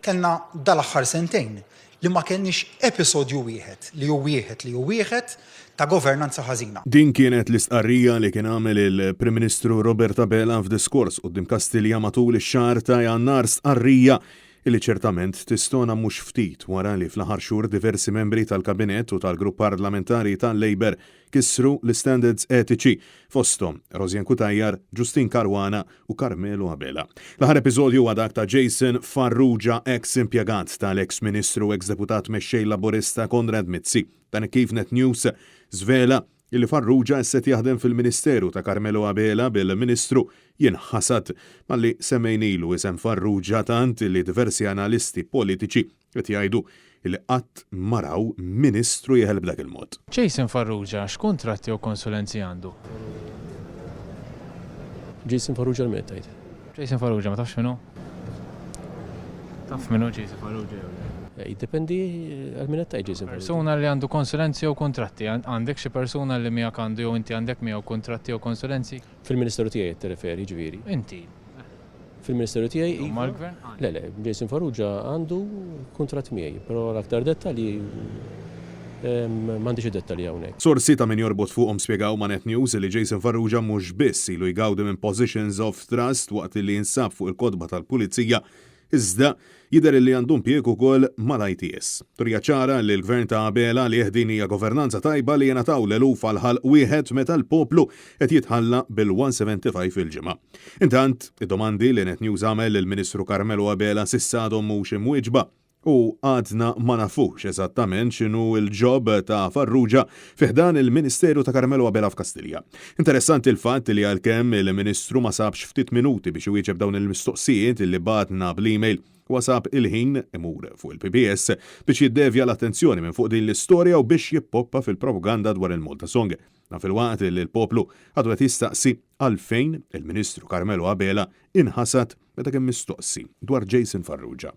Kellna dal-aħħar sentejn li ma kellniex episodju wieħed li hu wieħed li hu wieħed ta' governanza ħażina. Din kienet l-istqarrija li kien għamel il-Prim Ministru Robert Abela f'diskors quddiem Kastilja matul ix-xahar ta' Jannar, stqarrija li ċertament tistona mhux ftit wara li fl-aħħar xhur diversi membri tal-Kabinett u tal-Grupp Parlamentari tal-Labour kisru l-istandards etiċi, fosthom Rosianne Cutajar, Justyne Caruana u Carmelo Abela. L-aħħar episodju huwa dak ta' Jason Farrugia, eks impjegat tal-eks Ministru u eks Deputat Mexxej Laburista Konrad Mizzi. Dan hekk kif Net News żvela illi Farrugia issa qed jaħdem fil-Ministeru ta' Carmelo Abela bil-Ministru jinħasad malli semmejnilu isem Farrugia tant illi diversi analisti politiċi Qed jgħidu li qatt ma raw Ministru jeħel b'dak il-mod. Jason Farrugia x'kuntratti jew konsulenzi għandu? Jason Farrugia 'l min qed tgħid? Jason Farrugia ma tafx min hu? Taf min hu Jason Farrugia jew le? Jiddependi għal min qed tgħid Jason Farrugia. Persuna li għandu konsulenzi jew kuntratti. Għandek xi persuna li miegħek għandu jew inti għandek miegħu kuntratti jew konsulenzi? Fil-Ministeru tiegħi qed tirreferi jiġifieri? Inti. Fil-Ministeru tiegħi iva. Mal-Gvern? Le, le, Jason Farrugia għandu kuntratt miegħi, però l-aktar dettalji m'għandix id-dettalji hawnhekk. Sorsi ta' min jorbot fuqhom spjegaw ma' Net News li Jason Farrugia mhux biss ilu jgawdi minn positions of trust waqt li jinsab fuq il-kotba tal-Pulizija, Iżda, jidher illi għandu impjieg ukoll mal-ITS. Turija ċara li l-Gvern ta' Abela għalih din hija governanza tajba li jingħataw l-eluf għal ħalq wieħed meta l-poplu qed jitħalla bil-175 il-ġimgħa. Intant, id-domandi li Net News għamel lill-Ministru Carmelo Abela s'issa għadhom mhux imwieġba. U għadna ma nafux eżattament x'inhu l-job ta' Farrugia fi ħdan il-Ministeru ta' Carmelo Abela f'Kastilja. Interessanti l-fatt li għalkemm il-Ministru ma sabx ftit minuti biex iwieġeb dawn il-mistoqsijiet li bagħatna bl-email, huwa sab il-ħin imur fuq il-PBS biex jiddevja l-attenzjoni minn fuq din l-istorja u biex jippoppa fil-propaganda dwar il-Malta Song. Dan filwaqt li l-poplu għadu qed jistaqsi għalfejn il-Ministru Carmelo Abela inħasad meta kien mistoqsi dwar Jason Farrugia.